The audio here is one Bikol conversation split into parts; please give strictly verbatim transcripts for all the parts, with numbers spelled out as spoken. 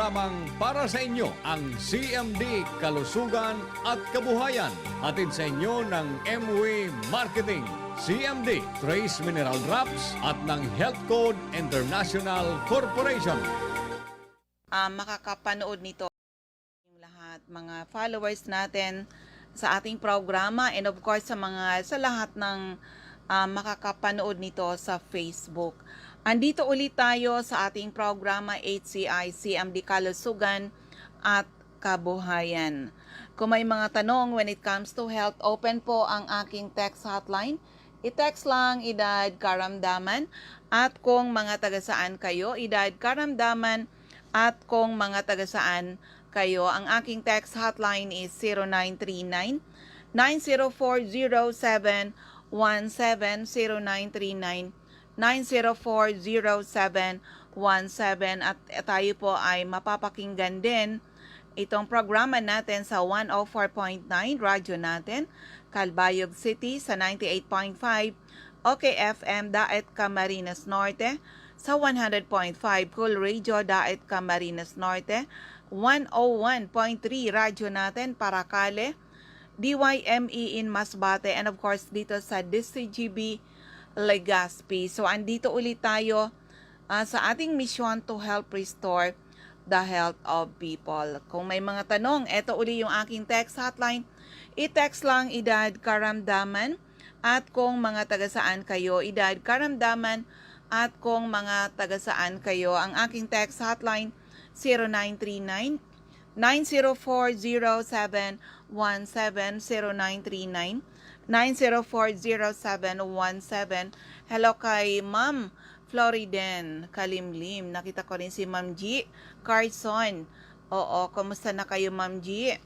Lamang para sa inyo ang C M D Kalusugan at Kabuhayan. Hatid sa inyo ng M W Marketing, C M D Trace Mineral Drops at ng Health Code International Corporation. Ah, makakapanood nito yung lahat, mga followers natin sa ating programa, and of course sa mga, sa lahat ng ah, makakapanood nito sa Facebook. Andito ulit tayo sa ating programa, H C I C M D Kalusugan at Kabuhayan. Kung may mga tanong when it comes to health, open po ang aking text hotline. I-text lang edad, karamdaman, at kung mga taga saan kayo, edad, karamdaman, at kung mga taga saan kayo. Ang aking text hotline is zero nine three nine, nine zero four zero seven one seven, zero nine three nine, nine zero four zero seven one seven. At tayo po ay mapapakinggan din itong programa natin sa one oh four point nine Radyo Natin, Calbayog City, sa ninety-eight point five O K F M Daet, Camarines Norte, sa one hundred point five Cool Radio Daet, Camarines Norte, one oh one point three Radyo Natin, Paracale, D Y M E in Masbate, and of course dito sa D C G B Legazpi. So andito ulit tayo ah, sa ating misyon to help restore the health of people. Kung may mga tanong, eto uli yung aking text hotline. I-text lang edad, karamdaman, at kung mga taga saan kayo, edad, karamdaman, at kung mga taga saan kayo. Ang aking text hotline, zero nine three nine, nine zero four zero seven one seven, zero nine three nine, nine zero four zero seven one seven. Hello kay Ma'am Floriden Kalimlim. Nakita ko rin si Ma'am G Carson. Oo, kumusta na kayo, Ma'am G?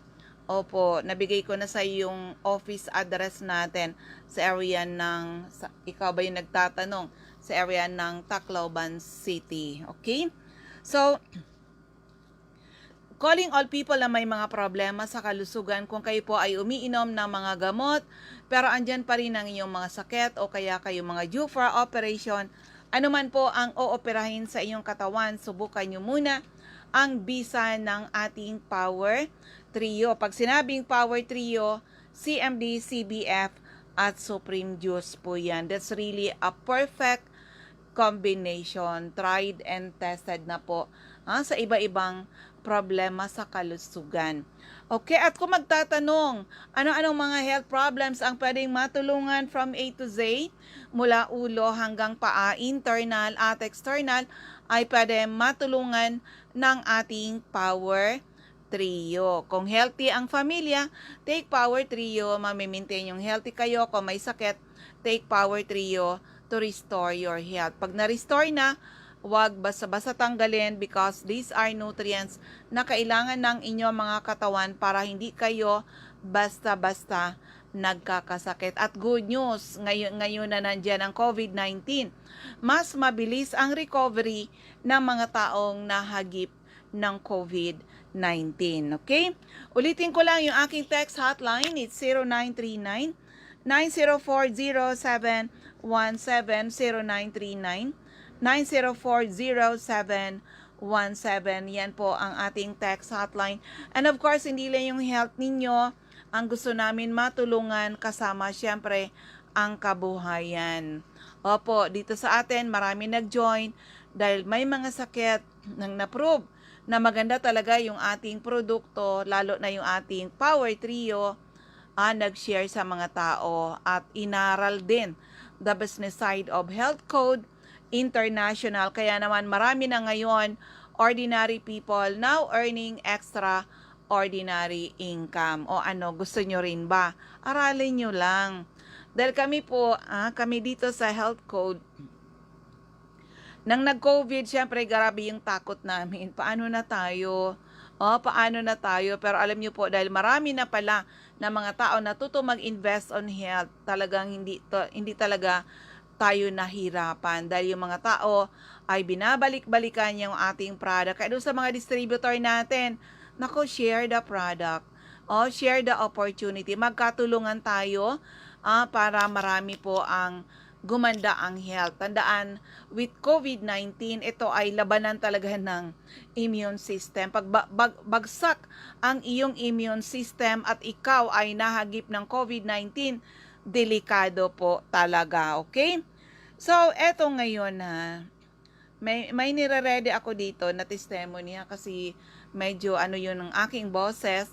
Opo, nabigay ko na sa yung office address natin sa area ng, sa, ikaw ba yung nagtatanong, sa area ng Tacloban City. Okay? So, calling all people na may mga problema sa kalusugan, kung kayo po ay umiinom ng mga gamot, pero andyan pa rin ang inyong mga sakit o kaya kayo mga due for operation, anuman po ang ooperahin sa inyong katawan, subukan nyo muna ang bisa ng ating Power Trio. Pag sinabing Power Trio, C M D, C B F, at Supreme Juice po yan. That's really a perfect combination. Tried and tested na po, ah, sa iba-ibang problema sa kalusugan. Okay, at kung magtatanong, ano-anong mga health problems ang pwedeng matulungan from A to Z, mula ulo hanggang paa, internal at external, ay pwede matulungan ng ating Power Trio. Kung healthy ang pamilya, take Power Trio, mamimaintain yung healthy kayo. Kung may sakit, take Power Trio to restore your health. Pag na-restore na, wag basta-basta tanggalin, because these are nutrients na kailangan ng inyong mga katawan para hindi kayo basta-basta nagkakasakit. At good news, ngayon, ngayon na nandiyan ang COVID nineteen, mas mabilis ang recovery ng mga taong nahagip ng COVID nineteen. Okay? Ulitin ko lang yung aking text hotline, it's zero nine three nine, nine zero four zero seven one seven, zero nine three nine, nine zero four zero seven one seven. Yan po ang ating text hotline. And of course, hindi lang yung health ninyo ang gusto namin matulungan, kasama siyempre ang kabuhayan. Opo, dito sa atin, marami nag-join dahil may mga sakit nang na-prove na maganda talaga yung ating produkto, lalo na yung ating Power Trio, ah, nag-share sa mga tao at inaral din the business side of Health Code International. Kaya naman marami na ngayon ordinary people now earning extra ordinary income. O ano, gusto nyo rin ba? Aralin nyo lang. Dahil kami po, ah, kami dito sa Health Code, nang nag-COVID, syempre, grabe yung takot namin. Paano na tayo? Oh, paano na tayo? Pero alam nyo po, dahil marami na pala na mga tao natuto mag-invest on health, talagang hindi to, hindi talaga tayo nahirapan. Dahil yung mga tao ay binabalik-balikan yung ating product. Kaya doon sa mga distributor natin, nako, share the product. Oh, share the opportunity. Magkatulungan tayo, ah, para marami po ang gumanda ang health. Tandaan, with COVID nineteen, ito ay labanan talaga ng immune system. Pag ba- bag- bagsak ang iyong immune system at ikaw ay nahagip ng COVID nineteen, delikado po talaga, okay? So, eto ngayon ha, may, may nire-ready ako dito na testimony ha, kasi medyo ano yun ang aking boses.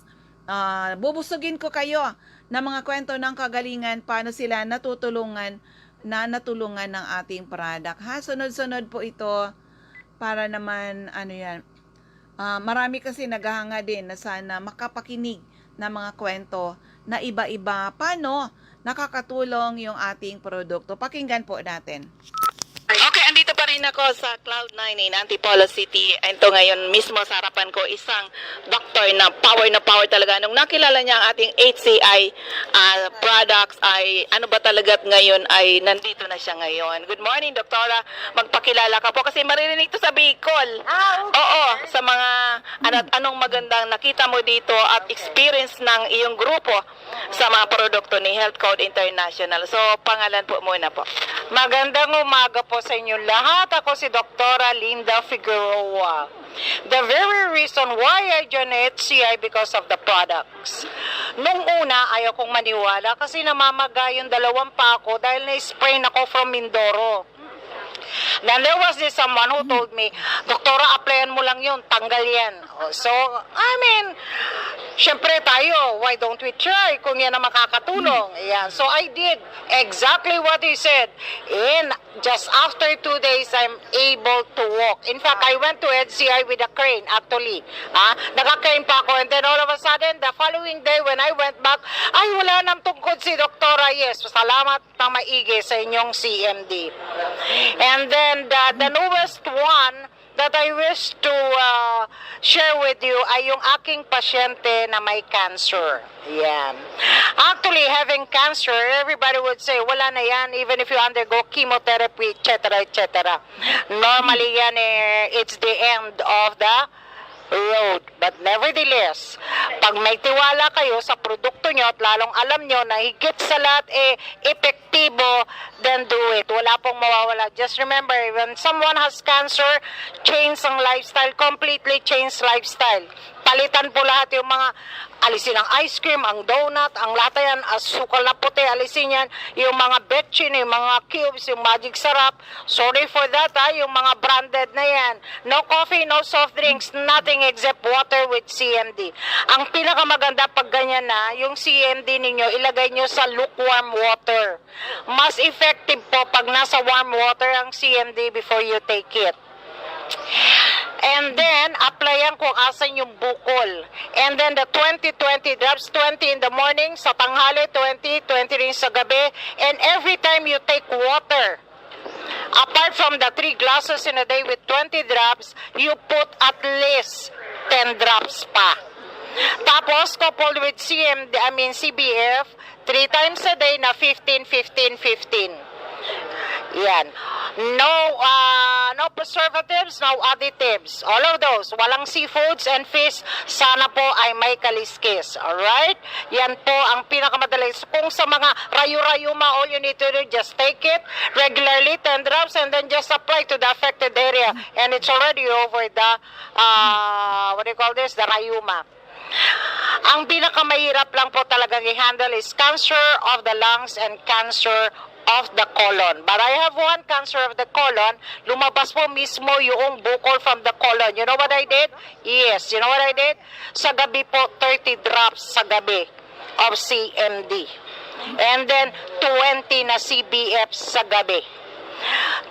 Ah, bubusugin ko kayo ng mga kwento ng kagalingan, paano sila natutulungan, na natulungan ng ating product. Ha, sunod-sunod po ito para naman, ano yan, ah, marami kasi naghahanga din na sana makapakinig ng mga kwento na iba-iba. Paano nakakatulong yung ating produkto? Pakinggan po natin. Okay, andito pa rin ako sa Cloud nine in Antipolo City. Ito ngayon mismo sa harapan ko, isang doktor na power na power talaga. Nung nakilala niya ang ating H C I ah, products ay ano ba talaga at ngayon ay nandito na siya ngayon. Good morning, Doktora. Magpakilala ka po kasi maririnig to sa Bicol. Ah, okay. Oo, sa mga ano, anong magandang nakita mo dito at experience ng iyong grupo sa mga produkto ni Health Code International. So, pangalan po muna po. Magandang umaga po sa inyo lahat. Ako si Doktora Linda Figueroa. The very reason why I joined H C I because of the products. Nung una, ayaw kong maniwala kasi namamaga yung dalawang paa ko dahil na-sprain ako from Mindoro. Then there was this someone who told me, "Doktora, applyan mo lang yun, tanggal yan." Oh, so, I mean, syempre tayo, why don't we try kung yan ang makakatulong? Yeah. So I did exactly what he said. And just after two days, I'm able to walk. In fact, I went to H C I with a crane, actually. Ah, naka-crane pa ako. And then all of a sudden, the following day when I went back, ay, wala nang tungkod si Doktora. Yes, salamat na maigi sa inyong C M D. And then the, the newest one that I wish to uh, share with you ay yung aking pasyente na may cancer. Yan. Actually, having cancer, everybody would say, "Wala na yan, even if you undergo chemotherapy, et cetera, et cetera." Normally yan eh, it's the end of the road. But nevertheless, pag may tiwala kayo sa produkto nyo at lalong alam nyo na higit sa lahat eh, epektibo, then do it. Wala pong mawawala. Just remember, when someone has cancer, change ang lifestyle, completely change lifestyle. Palitan po lahat yung mga, alisin ang ice cream, ang donut, ang lahat yan, asukal na puti, alisin yan, yung mga betchin, yung mga cubes, yung magic sarap, sorry for that ha, yung mga branded na yan. No coffee, no soft drinks, nothing except water with C M D. Ang pinakamaganda pag ganyan na, yung C M D ninyo, ilagay nyo sa lukewarm water. Mas effective po pag nasa warm water ang C M D before you take it. And then, applyan kung asan yung bukol. And then the twenty, twenty drops, twenty in the morning, sa tanghali, twenty, twenty rin sa gabi. And every time you take water, apart from the three glasses in a day with twenty drops, you put at least ten drops pa. Tapos, coupled with C M D, I mean C B F, three times a day na fifteen, fifteen, fifteen. Yan. No, ah, no preservatives, no additives. All of those. Walang seafoods and fish. Sana po ay may kaliskis. Alright? Yan po ang pinakamadali. So, kung sa mga rayo-rayuma, all you need to do, just take it regularly, ten drops, and then just apply to the affected area. And it's already over the, uh, what do you call this? The rayuma. Ang pinakamahirap lang po talagang i-handle is cancer of the lungs and cancer of the colon. But I have one cancer of the colon, lumabas po mismo yung bukol from the colon. You know what I did? Yes, you know what I did? Sa gabi po, thirty drops sa gabi of C M D. And then, twenty na C B F sa gabi.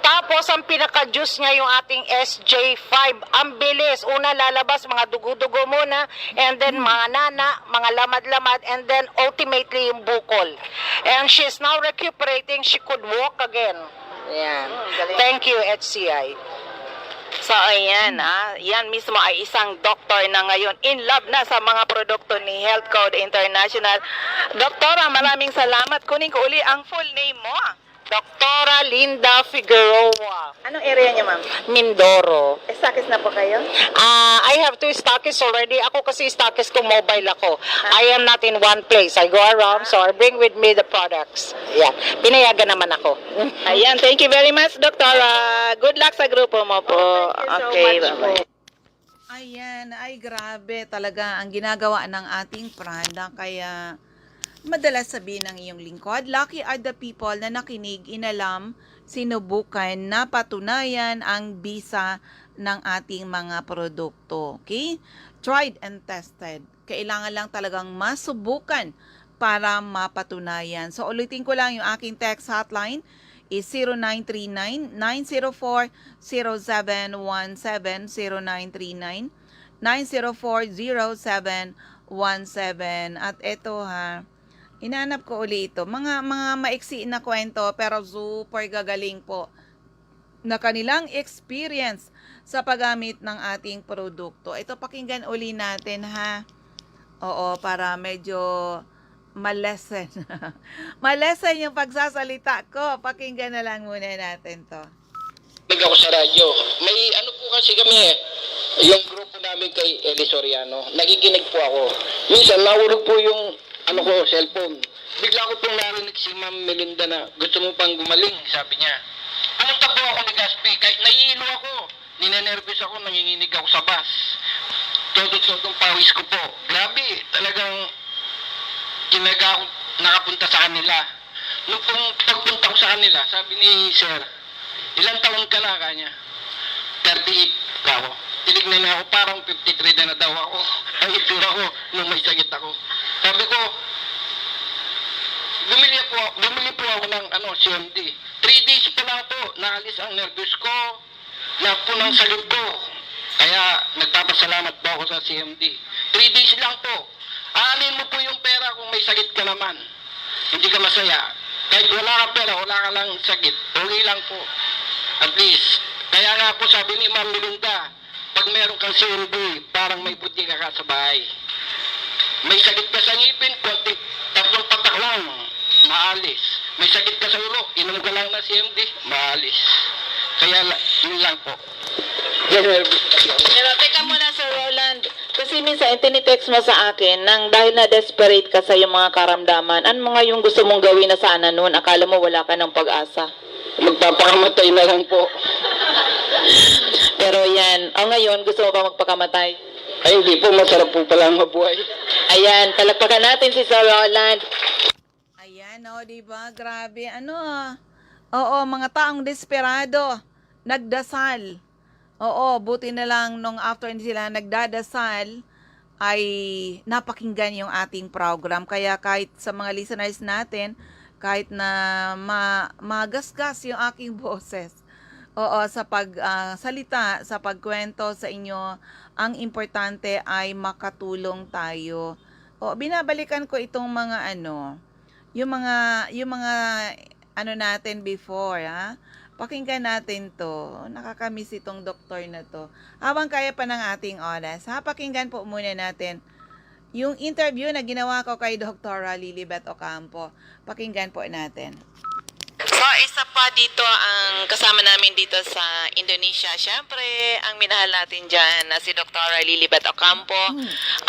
Tapos, ang pinaka-juice niya yung ating S J five. Ang bilis. Una lalabas, mga dugo-dugo muna. And then, mga nana, mga lamad-lamad. And then, ultimately, yung bukol. And she's now recuperating. She could walk again. Yan. Thank you, H C I. So, ayan, ah, yan mismo ay isang doktor na ngayon in love na sa mga produkto ni Health Code International. Doktora, maraming salamat. Kunin ko uli ang full name mo. Doktora Linda Figueroa, Anong area niyo, ma'am? Mindoro. Estakis na po kayo? Ah, I have two stockists already. Ako kasi stockists ko, mobile ako. I am not in one place. I go around, so I bring with me the products. Yeah. Pinayagan naman ako. Ayan, thank you very much, Doktora. Good luck sa grupo mo po. Okay, bye-bye. Ayan, ay grabe talaga ang ginagawa ng ating Prada. Kaya madalas sabihin ng iyong lingkod, lucky are the people na nakinig, inalam, sinubukan, napatunayan ang bisa ng ating mga produkto. Okay? Tried and tested. Kailangan lang talagang masubukan para mapatunayan. So ulitin ko lang, yung aking text hotline is zero nine three nine, nine zero four, zero seven one seven, zero nine three nine, nine zero four, zero seven one seven. At eto ha, inanap ko uli ito. Mga, mga maiksi na kwento, pero super gagaling po na kanilang experience sa paggamit ng ating produkto. Ito, pakinggan uli natin ha. Oo, para medyo ma-lessen. Ma-lessen yung pagsasalita ko. Pakinggan na lang muna natin to. Nag ako sa radyo. May ano po kasi kami eh, yung grupo namin kay Eli Soriano. Nakikinig po ako. Minsan nahulog po yung ano ko, cellphone. Bigla ko pong narinig si Ma'am Melinda na gusto mo pang gumaling, sabi niya. Pumunta po ako ni Gaspi, kahit nahihilo ako, ninenervyos ako, nanginginig ako sa bus. Todo-todong pawis ko po. Grabe, talagang kinaga ako nakapunta sa kanila. Nung pong pagpunta ko sa kanila, sabi ni Sir, "Ilang taon ka na?" kanya. "thirty-eight pa ako." Tinignan niya ako, parang fifty-three na na daw ako. Ang itsura ko nung may sakit ako. Sabi ko, bumili po, bumili po ako ng ano, C M D. Three days pa lang po, naalis ang nervous ko, na po ng sakit ko. Kaya nagpapasalamat po ako sa C M D. Three days lang po. Aanin mo po yung pera kung may sakit ka naman. Hindi ka masaya. Kahit wala ka pera, wala ka lang sakit. Okay lang po. At least, kaya nga po sabi ni Ma'am Melinda, pag meron kang C M D, parang may butika ka sa bahay. May sakit ka sa ngipin, konti, tatlong patak lang, maalis. May sakit ka sa ulo, inom ka lang ng C M D, maalis. Kaya la- yun lang po. General Pero teka muna, Sir Roland. Kasi minsan, tinitext mo sa akin nang dahil na-desperate ka sa iyong mga karamdaman, ano mga yung gusto mong gawin na sana noon? Akala mo wala ka ng pag-asa. Magpapakamatay na lang po. Pero yan, o ngayon, gusto mo pa magpakamatay? Ay, hindi po. Masarap po pala ang mabuhay. Ayan, palakpakan natin si Sir Roland. Ayan, o, di ba? Grabe, ano, oo, mga taong desperado, nagdasal. Oo, buti na lang nung after sila nagdadasal, ay napakinggan yung ating program. Kaya kahit sa mga listeners natin, kahit na ma- magasgas yung aking boses, oo, sa pag, ah, salita, sa pagkwento sa inyo, ang importante ay makatulong tayo. O, binabalikan ko itong mga ano, yung mga, yung mga ano natin before, ha? Pakinggan natin to. Nakakamiss itong doktor na to. Habang kaya pa ng ating oras, ha? Pakinggan po muna natin yung interview na ginawa ko kay Doktora Lilibet Ocampo. Pakinggan po natin. So, isa pa dito ang kasama namin dito sa Indonesia. Siyempre, ang minahal natin dyan na si Doktora Lilibet Ocampo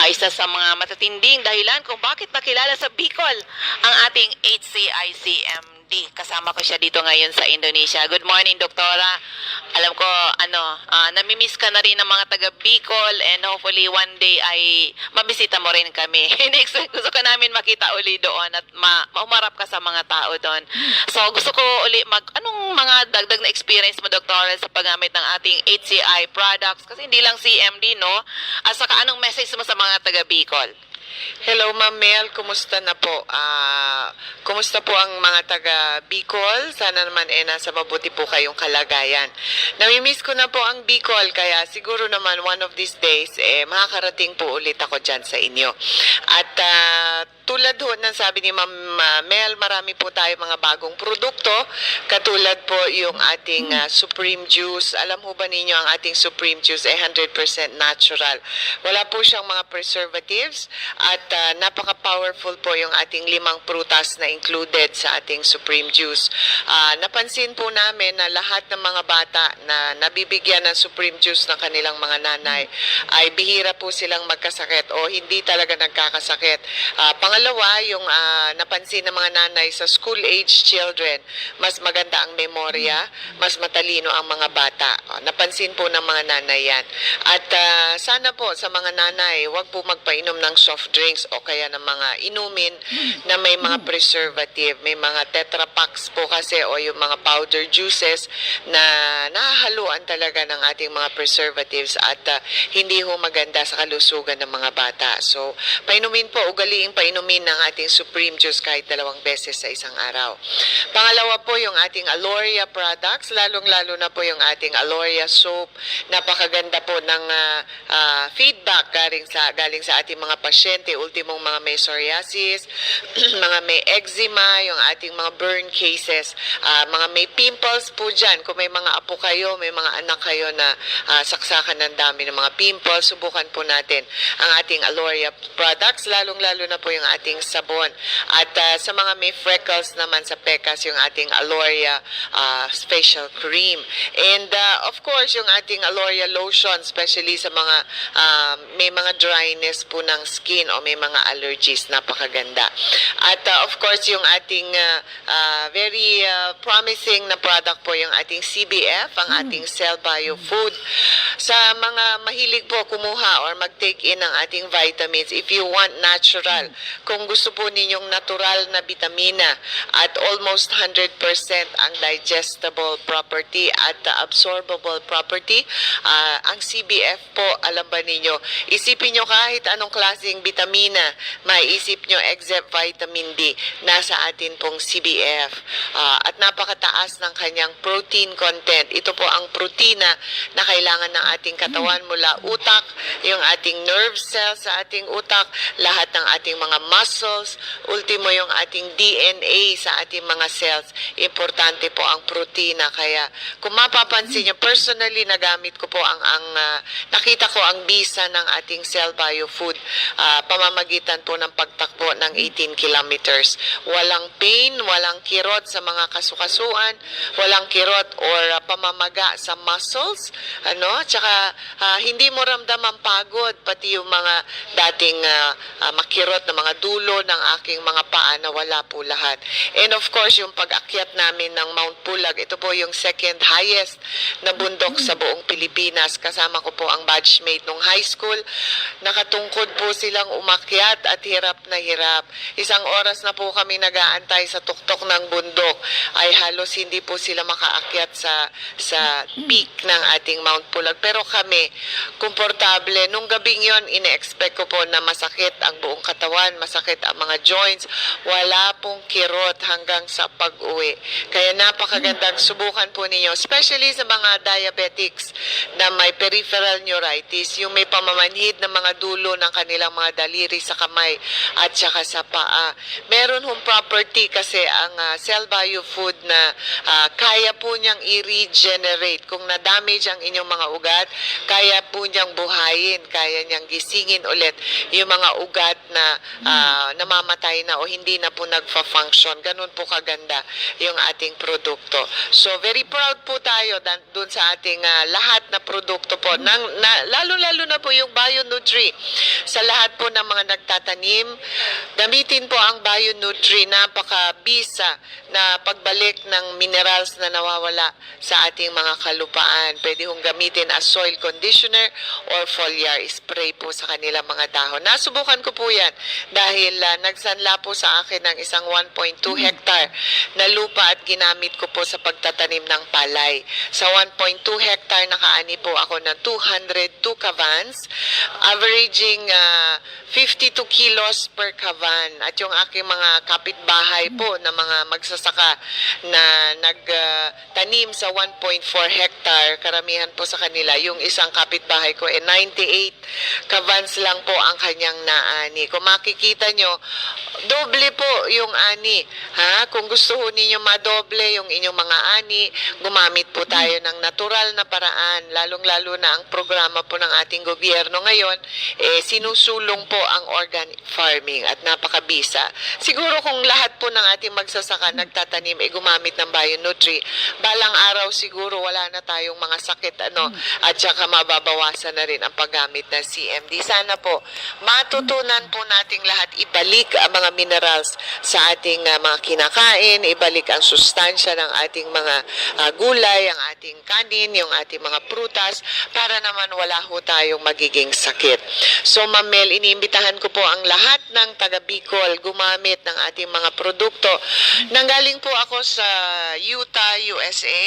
ay isa sa mga matatinding dahilan kung bakit nakilala sa Bicol ang ating H C I C M D. Kasama ko siya dito ngayon sa Indonesia. Good morning, Doktora. Alam ko, ano, ah, namimiss ka na rin ng mga taga Bicol, and hopefully one day ay mabisita mo rin kami. Next, gusto ka namin makita uli doon at ma mahumarap ka sa mga tao doon. So, gusto ko uli mag, anong mga dagdag na experience mo, Doktora, sa paggamit ng ating H C I products? Kasi hindi lang C M D, no? At saka, anong message mo sa mga taga Bicol? Hello, Ma'am Mel. Kumusta na po? Ah, kumusta po ang mga taga Bicol? Sana naman eh nasa mabuti po kayong kalagayan. Namimiss ko na po ang Bicol, kaya siguro naman one of these days eh makakarating po ulit ako diyan sa inyo. At ah, Tulad ho ng sabi ni Ma'am, ah, Mel, marami po tayo mga bagong produkto, katulad po yung ating, ah, Supreme Juice. Alam ho ba ninyo ang ating Supreme Juice ay hundred percent natural? Wala po siyang mga preservatives at, ah, napaka-powerful po yung ating limang prutas na included sa ating Supreme Juice. Ah, napansin po namin na lahat ng mga bata na nabibigyan ng Supreme Juice ng kanilang mga nanay ay bihira po silang magkasakit o hindi talaga nagkakasakit. Ah, pangalawa, yung, ah, napansin ng mga nanay sa school-age children, mas maganda ang memorya, mas matalino ang mga bata. Oh, napansin po ng mga nanay yan. At, ah, sana po sa mga nanay, wag po magpainom ng soft drinks o kaya ng mga inumin na may mga preservative, may mga Tetra Paks po kasi o yung mga powder juices na nahahaluan talaga ng ating mga preservatives at, ah, hindi ho maganda sa kalusugan ng mga bata. So, painumin po, ugaliing painumin ng ating Supreme Juice kahit dalawang beses sa isang araw. Pangalawa po, yung ating Aloria products, lalong-lalo na po yung ating Aloria soap. Napakaganda po ng, ah, ah, feedback galing sa, galing sa ating mga pasyente, ultimong mga may psoriasis, mga may eczema, yung ating mga burn cases, ah, mga may pimples po dyan. Kung may mga apo kayo, may mga anak kayo na, ah, saksakan ng dami ng mga pimples, subukan po natin ang ating Aloria products, lalong-lalo na po yung ating sabon. At, ah, sa mga may freckles naman sa pekas, yung ating Aloria, ah, facial cream. And, ah, of course, yung ating Aloria lotion, especially sa mga, ah, may mga dryness po ng skin o may mga allergies, napakaganda. At, ah, of course, yung ating, ah, ah, very, ah, promising na product po yung ating C B F, ang ating Cell Bio Food. Sa mga mahilig po kumuha or mag-take in ng ating vitamins, if you want natural, kung gusto po ninyong natural na bitamina at almost hundred percent ang digestible property at, ah, absorbable property, ah, ang C B F po, alam ba ninyo, isipin nyo kahit anong klaseng bitamina, maisip nyo except vitamin D, nasa atin pong C B F. Ah, at napakataas ng kanyang protein content. Ito po ang protina na kailangan ng ating katawan mula utak, yung ating nerve cells sa ating utak, lahat ng ating mga muscles, ultimo yung ating D N A sa ating mga cells. Importante po ang protina. Kaya kung mapapansin nyo, personally nagamit ko po ang, ang, ah, nakita ko ang bisa ng ating Cell Bio Food, ah, pamamagitan po ng pagtakbo ng eighteen kilometers. Walang pain, walang kirot sa mga kasukasuan, walang kirot or, ah, pamamaga sa muscles, ano, tsaka, ah, hindi mo ramdam ang pagod, pati yung mga dating, ah, ah, makirot na mga dulo ng aking mga paa, nawala po lahat. And of course, yung pag-akyat namin ng Mount Pulag, ito po yung second highest na bundok sa buong Pilipinas. Kasama ko po ang batchmate nung high school. Nakatungkod po silang umakyat at hirap na hirap. Isang oras na po kami nag-aantay sa tuktok ng bundok. Ay halos hindi po sila makaakyat sa, sa peak ng ating Mount Pulag. Pero kami, komportable. Nung gabing yon, ine-expect ko po na masakit ang buong katawan, masakit ang mga joints. Wala pong kirot hanggang sa pag-uwi. Kaya napakagandang subukan po ninyo, especially sa mga diabetics na may peripheral neuritis, yung may pamamanhid ng mga dulo ng kanilang mga daliri sa kamay at saka sa paa. Meron hong property kasi ang, ah, Cell Bio Food na, ah, kaya po niyang i-regenerate. Kung na-damage ang inyong mga ugat, kaya po niyang buhayin, kaya niyang gisingin ulit yung mga ugat na, ah, namamatay na o hindi na po nagfa-function. Ganun po kaganda yung ating produkto. So, very proud po tayo dan-, dun sa ating, ah, lahat na produkto po. Nang, na, lalo-lalo na po yung BioNutri. Sa lahat po ng mga nagtatanim, gamitin po ang BioNutri. Napakabisa na pagbalik ng minerals na nawawala sa ating mga kalupaan. Pwede hong gamitin as soil conditioner or foliar spray po sa kanilang mga dahon. Nasubukan ko po yan dahil, ah, nagsanla po sa akin ng isang one point two hectare na lupa at ginamit ko po sa pagtatanim ng palay. Sa one point two hectare, nakaani po ako ng two hundred two kavans, averaging, ah, fifty-two kilos per kavan. At yung aking mga kapitbahay po na mga magsasaka na nag, ah, tanim sa one point four hectare, karamihan po sa kanila, yung isang kapitbahay ko, eh, ninety-eight kavans lang po ang kanyang naani. Kung makikita nyo, Doble po yung ani, ha? Kung gusto ho ninyo madoble yung inyong mga ani, gumamit po tayo ng natural na paraan, lalong-lalo na ang programa po ng ating gobyerno ngayon, eh, sinusulong po ang organic farming at napakabisa. Siguro kung lahat po ng ating magsasaka nagtatanim, eh, gumamit ng BioNutri, balang araw siguro wala na tayong mga sakit, ano, at saka mababawasan na rin ang paggamit ng C M D. Sana po, matutunan po nating lahat ibalik ang mga minerals sa ating, ah, mga kinakain, ibalik ang sustansya ng ating mga, ah, gulay, ang ating kanin, yung ating mga prutas, para naman wala ho tayong magiging sakit. So, Ma'am Mel, iniimbitahan ko po ang lahat ng taga Bicol gumamit ng ating mga produkto. Nanggaling po ako sa Utah, U S A.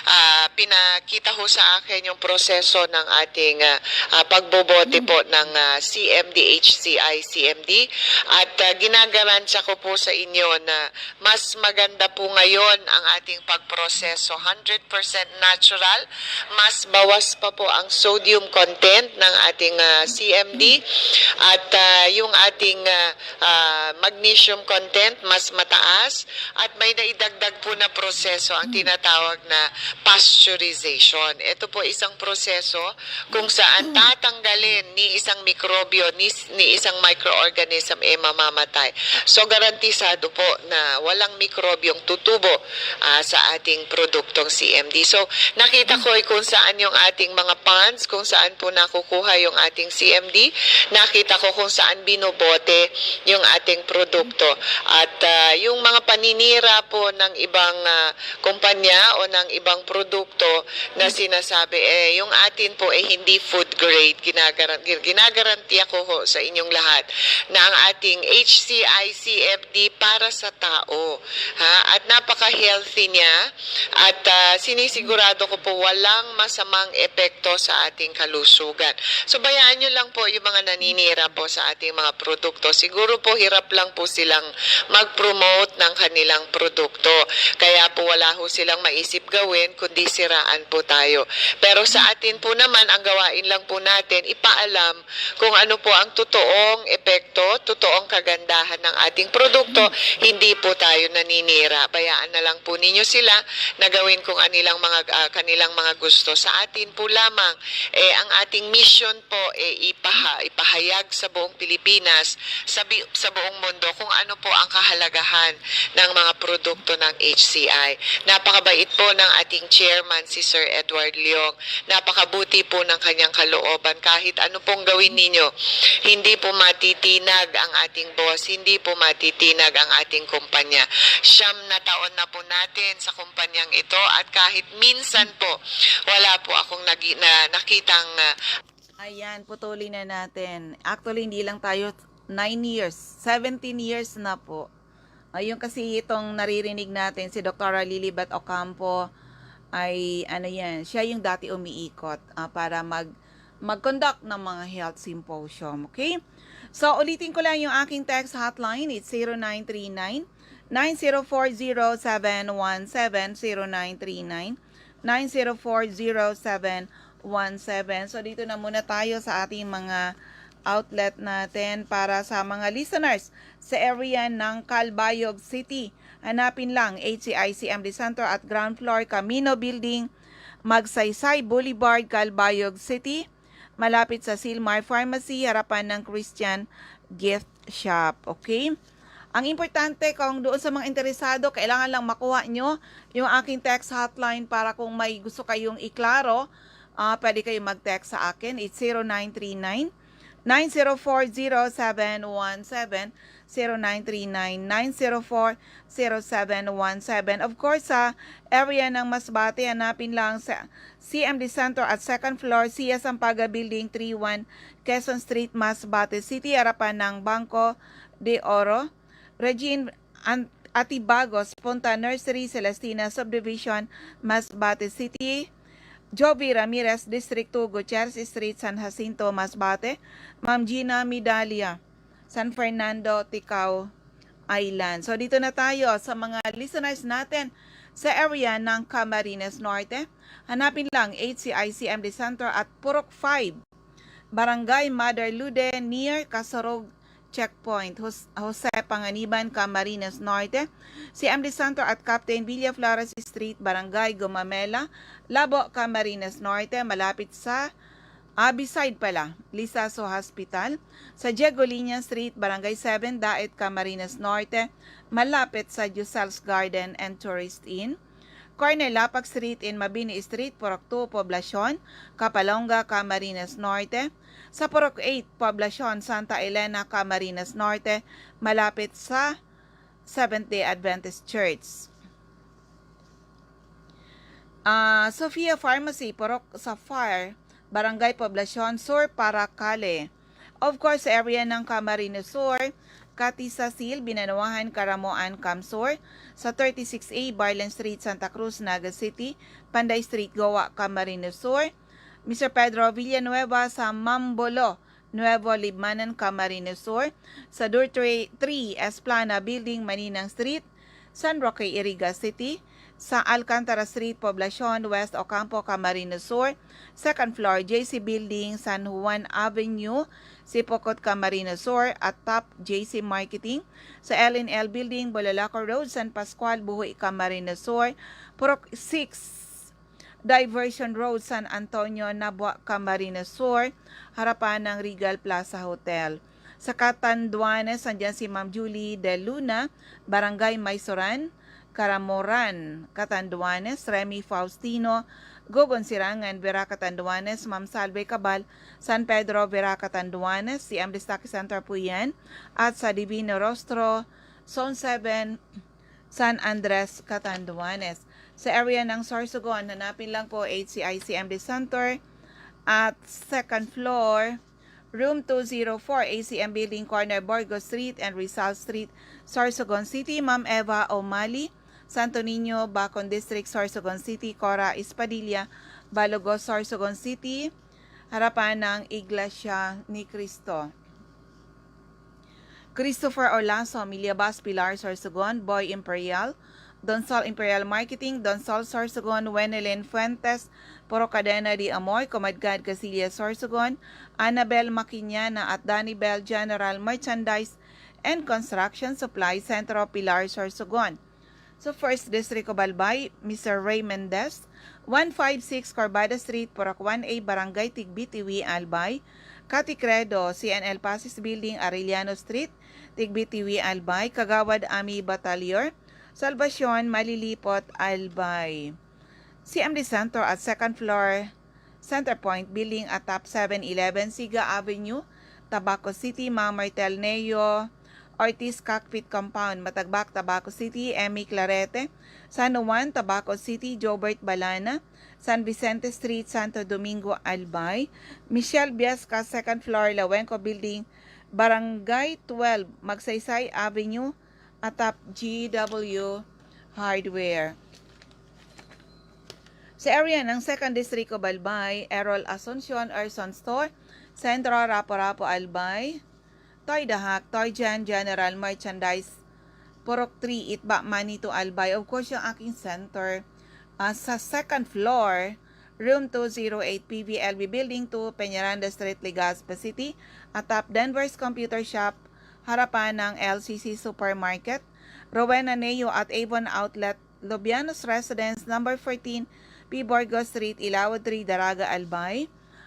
Ah, pinakita ho sa akin yung proseso ng ating, ah, ah, pagbobote po ng, ah, C M D H C I C M D. At, ah, ginagaransya ko po sa inyo na mas maganda po ngayon ang ating pagproseso, hundred percent natural. Mas bawas pa po ang sodium content ng ating, ah, C M D. At, ah, yung ating, ah, ah, magnesium content mas mataas. At may naidagdag po na proseso ang tinatawag na pasteurization. Ito po isang proseso kung saan tatanggalin ni isang mikrobyo, ni, ni isang microorganism, eh, mamamatay. So, garantisado po na walang mikrobyong tutubo, ah, sa ating produktong C M D. So, nakita ko, eh, kung saan yung ating mga ponds, kung saan po nakukuha yung ating C M D. Nakita ko kung saan binobote yung ating produkto. At, ah, yung mga paninira po ng ibang, ah, kumpanya o ng ibang produkto na sinasabi, eh, yung atin po, eh, hindi food grade. Ginagaran-, ginagarantiya ko ho sa inyong lahat na ang ating H C I C M D para sa tao, ha? At napaka-healthy niya at, ah, sinisigurado ko po walang masamang epekto sa ating kalusugan. So, bayaan nyo lang po yung mga naninira po sa ating mga produkto. Siguro po hirap lang po silang mag-promote ng kanilang produkto. Kaya po wala ho silang maisip gawin kundi siraan po tayo. Pero sa atin po naman, ang gawain lang po natin, ipaalam kung ano po ang totoong epekto, totoong kagandahan ng ating produkto. Hindi po tayo naninira. Bayaan na lang po ninyo sila na gawin kung anilang mga, ah, kanilang mga gusto. Sa atin po lamang, eh, ang ating mission po, eh, ipaha-, ipahayag sa buong Pilipinas, sa bi-, sa buong mundo kung ano po ang kahalagahan ng mga produkto ng H C I. Napakabait po ng ating chairman, si Sir Edward Leong. Napakabuti po ng kanyang kalooban. Kahit ano pong gawin ninyo, hindi po matitinag ang ating boss, hindi po matitinag ang ating kumpanya. Siyam na taon na po natin sa kumpanyang ito at kahit minsan po, wala po akong nagi-, na, nakitang, ah, Ayan, putulin na natin. Actually, hindi lang tayo nine years, seventeen years na po. Ayun kasi itong naririnig natin, si Doktora Lilibet Ocampo ay, ano yan, siya yung dati umiikot, ah, para mag-, mag-conduct ng mga health symposium, okay? So, ulitin ko lang yung aking text hotline, it's zero nine three nine, nine zero four, zero seven one seven, zero nine three nine, nine zero four, zero seven one seven. So, dito na muna tayo sa ating mga outlet natin para sa mga listeners sa area ng Calbayog City. Hanapin lang H C I C M D Center at ground floor, Camino Building, Magsaysay Boulevard, Calbayog City, malapit sa Silmar Pharmacy, harapan ng Christian Gift Shop. Okay? Ang importante, kung doon sa mga interesado, kailangan lang makuha nyo yung aking text hotline para kung may gusto kayong iklaro, ah, pwede kayong mag-text sa akin. It's zero nine three nine, nine zero four, zero seven one seven, zero nine three nine, nine zero four, zero seven one seven. Of course, sa area ng Masbate, hanapin lang sa C M D Center at second floor, Cia Sampaga Building, three one Quezon Street, Masbate City, harapan ng Banco de Oro. Regine An-, Atibagos, Punta Nursery, Celestina Subdivision, Masbate City. Jovi Ramirez, District two, Gutierrez Street, San Jacinto, Masbate. Ma'am Gina Midalia, San Fernando, Ticao Island. So, dito na tayo sa mga listeners natin sa area ng Camarines Norte. Hanapin lang H C I C M D Center at Purok five, Barangay Mother Lude, near Kasorog Checkpoint, Jos-, Jose Panganiban, Camarines Norte, C M D Center at Captain Villaflores Street, Barangay Gumamela, Labo, Camarines Norte, malapit sa, ah, beside pala, Lizaso Hospital, sa Diego Liña Street, Barangay seven, Daet, Camarines Norte, malapit sa Giuselle's Garden and Tourist Inn, corner Lapac Street and Mabini Street, Purok two, Poblacion, Capalonga, Camarines Norte, sa Purok eight, Poblacion, Santa Elena, Camarines Norte, malapit sa Seventh-day Adventist Church. Ah, Sofia Pharmacy, Purok Sapphire, Barangay Poblacion Sur, Paracale. Of course, sa area ng Camarines Sur, Cathy Cecil, Binanuahan, Caramoan, CamSur, sa thirty-six A Barlen Street, Santa Cruz, Naga City, Panday Street, Goa, Camarines Sur, Mister Pedro Villanueva sa Mambolo, Nuevo Libmanan, Camarines Sur, sa Door three, three Esplana Building, Maninang Street, San Roque, Iriga City, sa Alcantara Street, Poblacion, West Ocampo, Camarines Sur, second floor, J C Building, San Juan Avenue, Sipocot, Camarines Sur, at top, J C Marketing, sa L and L Building, Bololaco Road, San Pascual, Buhui, Camarines Sur, Purok six, Diversion Road, San Antonio, Nabua, Camarines Sur, harapan ng Regal Plaza Hotel. Sa Catanduanes, andyan si Ma'am Julie De Luna, Barangay Maysoran, Caramoran, Catanduanes, Remy Faustino, Gogon Sirangan, Vera, Catanduanes, Ma'am Salve Cabal, San Pedro, Vera, Catanduanes, C M Destaque Center po yan, at sa Divino Rostro, Zone seven, San Andres, Catanduanes. Sa area ng Sorsogon, hanapin lang po H C I C M D Center at second floor, room two zero four, A C M Building, corner Burgos Street and Rizal Street, Sorsogon City. Ma'am Eva Omali, Santo Niño, Bacon District, Sorsogon City. Cora Espadilla, Balugos, Sorsogon City, harapan ng Iglesia ni Cristo. Christopher Olaso, Milyabas, Pilar, Sorsogon, Boy Imperial, Donsol Imperial Marketing, Donsol, Sorsogon, Wenelin Fuentes, Puro Cadena de Amor, Comadgad, Casillas, Sorsogon, Annabel Maquiñana at Danny Bell, General Merchandise and Construction Supply, Centro, Pilar, Sorsogon. Sa First District of Albay, Mister Ray Mendez, one five six Corbada Street, Purok one A, Barangay Tigbitiwi, Albay, Cathy Credo, C N L Pasis Building, Arellano Street, Tigbitiwi, Albay, Kagawad Ami Batalior, Salvacion, Malilipot, Albay. C M D Center at second floor, Centerpoint Building, atop seven eleven Siga Avenue, Tabaco City. Ma'am Martel Neo Ortiz, Cockpit Compound, Matagbak, Tabaco City. Emmy Clarete, San Juan, Tabaco City. Jobert Balana, San Vicente Street, Santo Domingo, Albay. Michelle Viesca, second floor, Lawenco Building, Barangay twelve, Magsaysay Avenue, atop G W Hardware. Sa area ng Second District of Albay, Errol Asuncion, Erson Store, Centro, Rapo-Rapo, Albay, Toy Dahak, Toy Jan, General Merchandise, Purok three, Itba, Manito, Albay. Of course, yung aking center, ah, sa second floor, room two zero eight, P V L B Building two, Peñaranda Street, Legazpi City, atop Denver's Computer Shop, harapan ng L C C Supermarket, Rowena Neo at Avon Outlet, Lobianos Residence, number fourteen, P Borgo Street, Ilawod three, Daraga, Albay.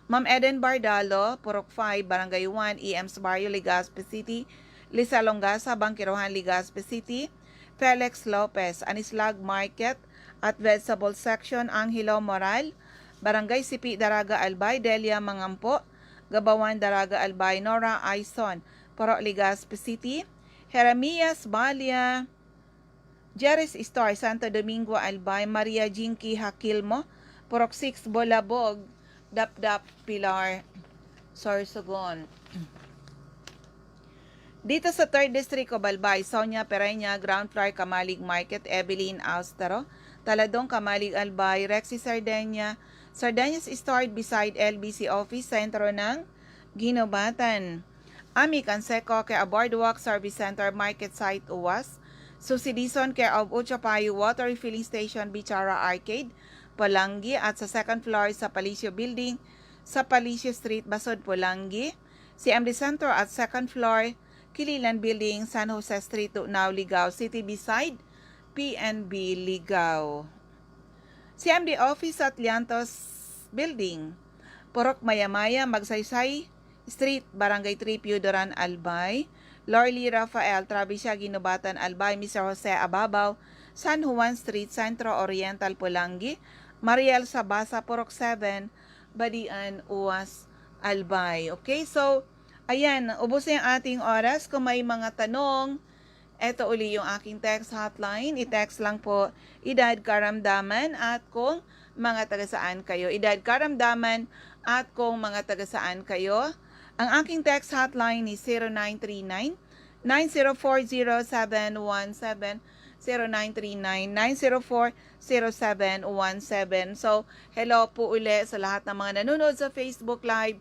Ma'am Eden Bardalo, Purok five, Barangay one, E M's Barrio, Legazpi City, Lisa Longasa, Bangkirohan, Legazpi City. Felix Lopez, Anislag Market at Vegetable Section, Angelo Moral, Barangay Sipi, Daraga, Albay. Delia Mangampo, Gabawan, Daraga, Albay. Nora Aison, Purok Legazpi City. Jeremias Balia, Jerry's Store, Santo Domingo, Albay. Maria Jinky Hakilmo, Purok six, Bolabog, Dapdap, Pilar, Sorsogon. Dito sa Third District of Albay, Sonia Pereña, ground floor, Kamalig Market. Evelyn Austero, Taladong, Kamalig, Albay. Rexy Sardenia, Sardeñas Store beside L B C Office, sentro ng Guinobatan. Ami Canseco, care of Boardwalk Service Center, Market Site, Uwas. Susie Dizon, care of Ocho Payo Water Refilling Station, Bichara Arcade, Polangui, at sa second floor sa Palacio Building, sa Palacio Street, Basod, Polangui. C M D Center at second floor, Kililan Building, San Jose Street, Tunao, Ligao City, beside P N B Ligao. C M D Office at Liantos Building, Purok Mayamaya, Magsaysay Street, Barangay three Pio Duran, Albay. Lorly Rafael Travisia Ginubatan, Albay, Mister Jose Ababaw, San Juan Street, Centro Oriental, Polangui. Mariel Sabasa, Purok seven, Badian, Uas, Albay. Okay, so, ayan, ubos na yung ating oras. Kung may mga tanong, eto uli yung aking text hotline. I-text lang po, edad, karamdaman, at kung mga taga saan kayo. Edad, karamdaman, at kung mga taga saan kayo. Ang aking text hotline ni zero nine three nine, nine zero four zero seven one seven, zero nine three nine, nine zero four, zero seven one seven. So, hello po uli sa lahat ng mga nanonood sa Facebook Live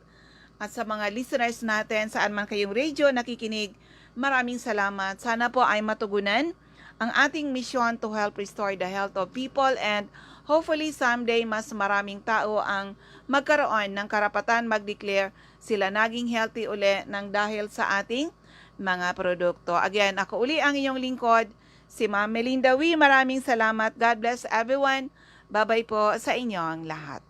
at sa mga listeners natin, saan man kayong radyo nakikinig. Maraming salamat. Sana po ay matugunan ang ating misyon to help restore the health of people, and hopefully someday mas maraming tao ang magkaroon ng karapatan mag-declare sila naging healthy uli ng dahil sa ating mga produkto. Again, ako uli ang inyong lingkod, si Ma'am Melinda Wee. Maraming salamat. God bless everyone. Babay po sa inyong lahat.